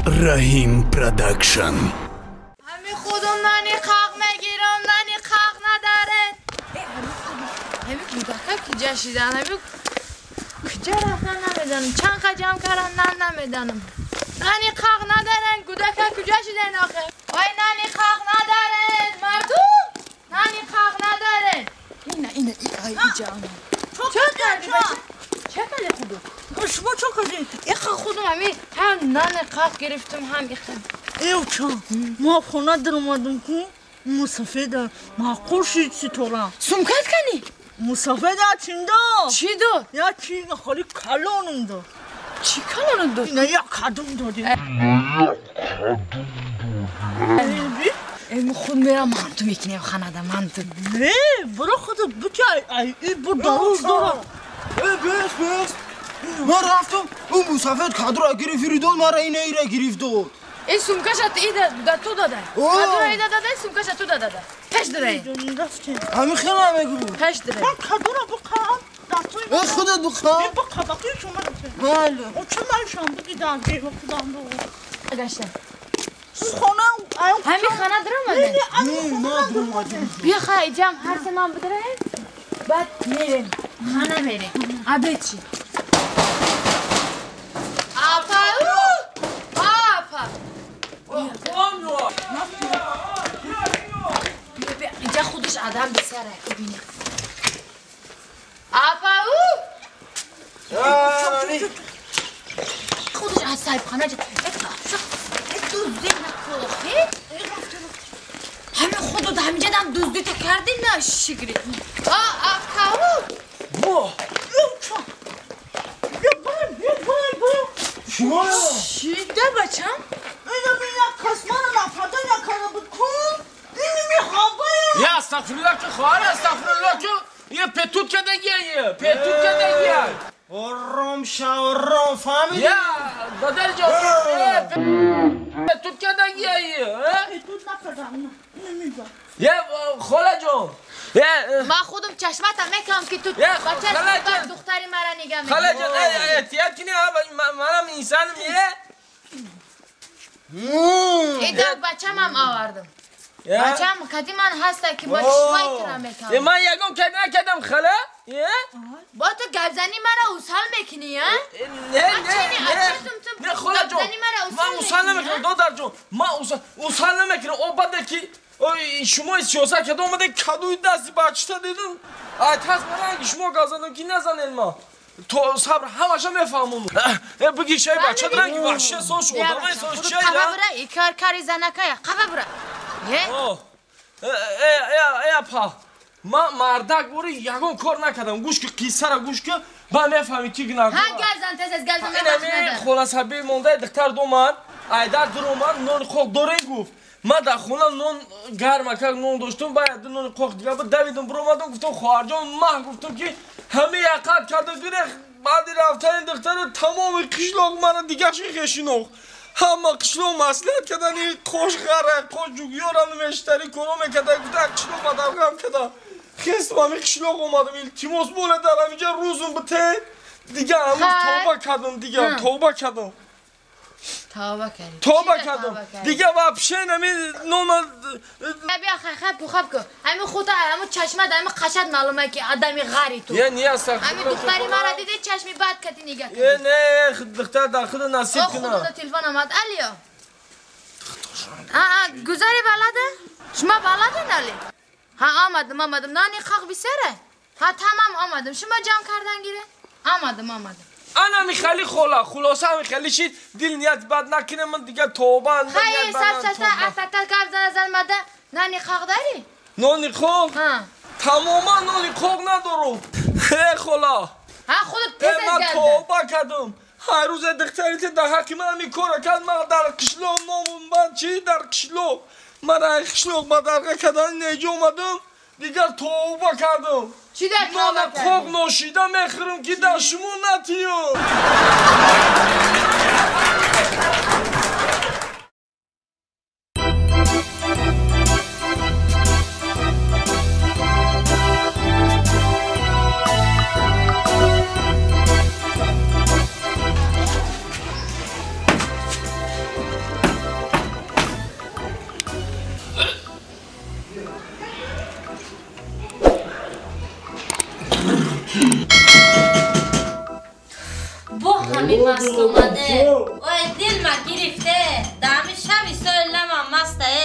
Раҳим Продакшн. Ҳами худум нани қақ мегирам, нани қақ надаред. Ҳами кӯдака киҷа шидан, ҳами киҷа рафтан намедонам. Чанд қа ҷамъ кардам, нан намедонам. Нани қақ надарен, кӯдака куҷа шидан охе? Ой, нани қақ надарен, мардум! Нани қақ надарен. Ина, ина, ай, иҷа. Чо кардӣ бача? Ча кардӣ худум? Шумо чо кардед? Иха худум ҳами ҳам нани қақ гирифтум, ҳам иха. Эвча, ма хона даромадам ку мусафеда маъқул шид ситора. Сумкат кани? Мусафеда чим дод? Чӣ дод? Я чи холи калонум дод. Чӣ калонум дод? На як кадум доди. Ма худ мерам манту мекунем ханада манту. Не, буро худат бики ай ай бу дароз дора. Э бес бес. Ман рафтам, ӯ мусафед кадра гирифт, дод мара ина ира гирифт дод. Ин сумкаша ида да ту дада. Кадра ида дада, сумкаша ту дада. Пеш дара. Ҳами хела мегӯ. Пеш дара. Ман кадра бухам, да ту. Э худат бухам. Ин бухабақи шумо. Бале. О чӣ ман шам бигидан, ҷеба худам ду. Гашта. Хона ҳами хона даромадем? Не, ма даромадем. Бия хай ҷам ҳар се ман бидараем, баъд мерем. Хона мерем. Абе чӣ? Апа! Апа! Инҷа худаш адам бисара, бибина. Апа! Худаш аз соҳибхона дуздӣ накохи? Ҳами худу ҳамиҷадам дуздита кардӣ на шигри. Апа! Во! Шумо? Чида бачам? Я астағфируллоҳ ки хоҳар, астағфируллоҳ ки я петут кардагия, петут кардагия. Ором ша, ором, фаҳмидӣ? Я додарҷон, петут кардагия, Петут накардам, намедонам. Я холаҷон, ман худум чашмата мекунам ки ту бача духтари мара нигаҳ мекунӣ. Холаҷон, эҳтиёт кунӣ, манам инсанам, е? Ида бачамам овардам. Бачам кади ман ҳаста ки бо чишмаи тура мекунам. Ман ягон кад накардам, хала? Бо ту гапзанӣ мара усал мекунӣ, а? Не, не, не, холаҷон, ман усал намекунам, додарҷон, ман усал намекунам. О баъде ки шумо сиёсат карда омаде кадуи дасти бачита дидам, айтас маранги шумо газанам ки назанед ма. То сабр ҳамаша мефаҳмам. Биги шай бача ранги ваҳшия сош одамай сош чай да? Қафа бура, и кор кари занакая, қафа бура. Э апа, ман мардак бори ягон кор накардам. Гӯш ки қиссара гӯш ки, ман мефаҳмӣ ки гунаҳкор. Ҳа газан тез аз газан ман вақт надорам. Холасаби мондаи духтар домад, айдар дуромад, нони қоқ дорем гуфт. Ман дар хона нон гармакак нон доштум, баъд нони қоқ дига буд, давидам буромадам, гуфтам хоҳарҷон, ман гуфтам ки ҳами яқат карда гирех, баъди рафтани духтара тамоми қишлоқ мана дигаши хешиноқ. Ҳама қишлоқ маслиҳат кардани қош ғара, қош ҷугиёрам мештари коро мекарда, гуфта қишлоқ бадарғам карда. Хестам ҳами қишлоқ омадам, илтимос бола дар ҳаминҷа рӯзум битед. Дига ҳамӯз тавба кардам, дига тавба кардам. Тавба кардӣ. Тавба кардам. Дига вообще нами нома бия хай пухаб ку. Ҳами худа ҳаму чашмат, ҳами қашат маълума ки адами ғари ту. Е, не астағфируллоҳ. Ҳами духтари мара диди чашми бад кати нигаҳ кардӣ. Е, не, духтар дар худа насиб куна. Худо телефон омад. Алиё. А, гузари балада? Шумо балада али? Ҳа, омадам, омадам. Нани қақ бисара? Ҳа, тамам омадам. Шумо ҷамъ кардан гире? Омадам, омадам. Ана михали хола, хулоса михали шид, дил ният бад накунем, ман дига тавба. Хай, саб саса, атата гап зана занмада, нани қақ дарӣ? Нони қоқ? Ҳа. Тамоман нони қоқ надорум. Э хола. Ҳа, худат тез аз Ман газда. тавба кардам. Ҳар рӯзе духтарите дар ҳаққи ман ҳамин кора кард, ман дар қишлоқ номум, ман чӣ дар қишлоқ? Ман ай қишлоқ бадарға кардан неҷо омадам, дигар тавба кардам. Чӣ дар Нони тавба қоқ кардӣ? ношида мехӯрам ки дар шумо натиёд. Маст омаде. Ой, дилма гирифте. Дами шаби сойлама масте.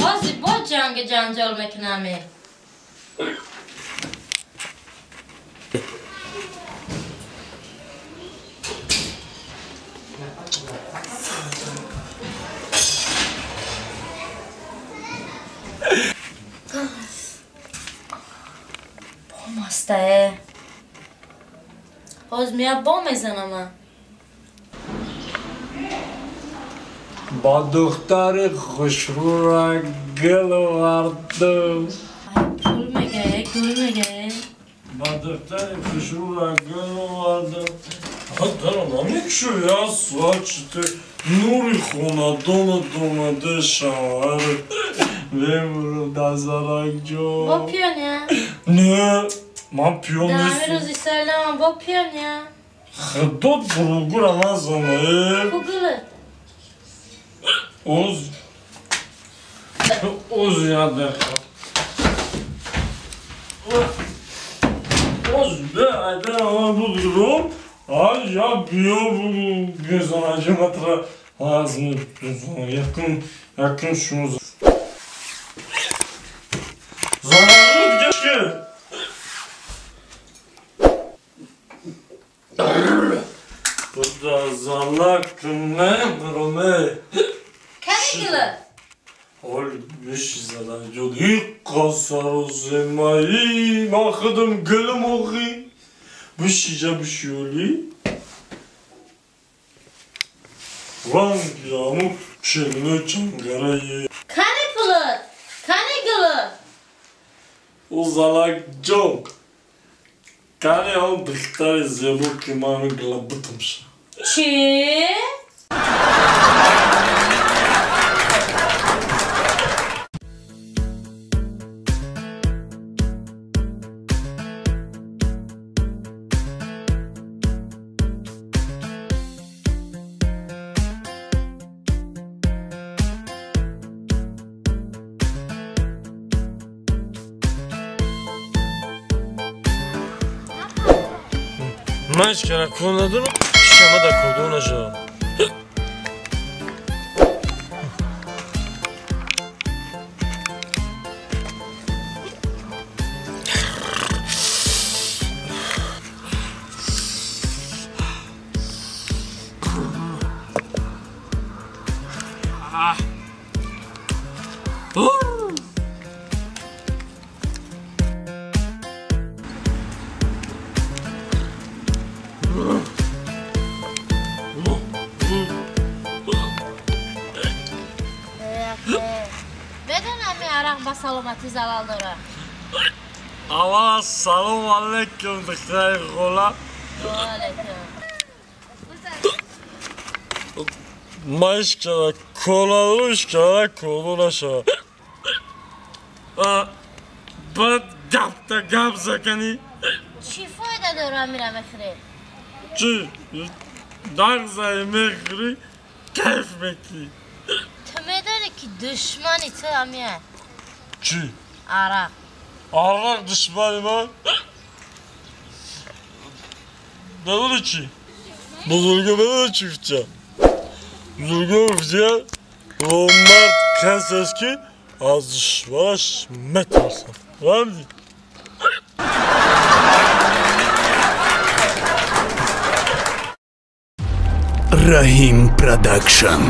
Ҳозир бо ҷанги ҷанҷол мекунаме. Бо мастае. Ҳозир мея бо мезанама. Ба духтари хушрӯра гул овардам. Пул мегае, гул мегае. Ба духтари хушрӯра гул овардам. Дара намекушоя соат нури хонадонат омада шавҳар. Мемурам дазаракҷон. Бо пиёня? Не, ман пиён нестам. Дар ҳамин рӯзи сойлам бо пиёня? Худо дурӯғгӯра назана. Ку гулат? Оз я дақиқа. Оз бе айда будурум. Ай я биё безанаҷиматра аз якун якун шумо занаҷи дига чӣ? Буда занак немруме. Ҳол биши занаҷон иққа сароземаи ман худам гулм охи бишиҷа бишиёли ранги аму ширину чангарае. Кани пулат? Кани гулат? О занакҷон, кани он духтари зебо ки ман гула бутамша. Чӣ? Ман ҳеҷ кара кор надорам, шама дар кордор нашавам. Арақ ба саломатӣ залал дорад. Аввал ассалому алайкум, духтари хола. Алайкум. Ман ҳеҷ кара кор надорам, ҳеҷ кара кордор нашавам. Баъд гапта гап заканӣ. Чӣ фоида дора амира мехӯрӣ? Чӣ? Нағзае мехӯрӣ, кайф мекунӣ. Ту медонӣ ки душмани ту амия? Чӣ? Арақ. Арақ душмани ман? Медонӣ чӣ? Бузурга медонӣ чӣ гуфтия? Бузурга гуфтия ромард касест ки аз душманаш метарсад. Фаҳмидӣ? Раҳим Продакшн.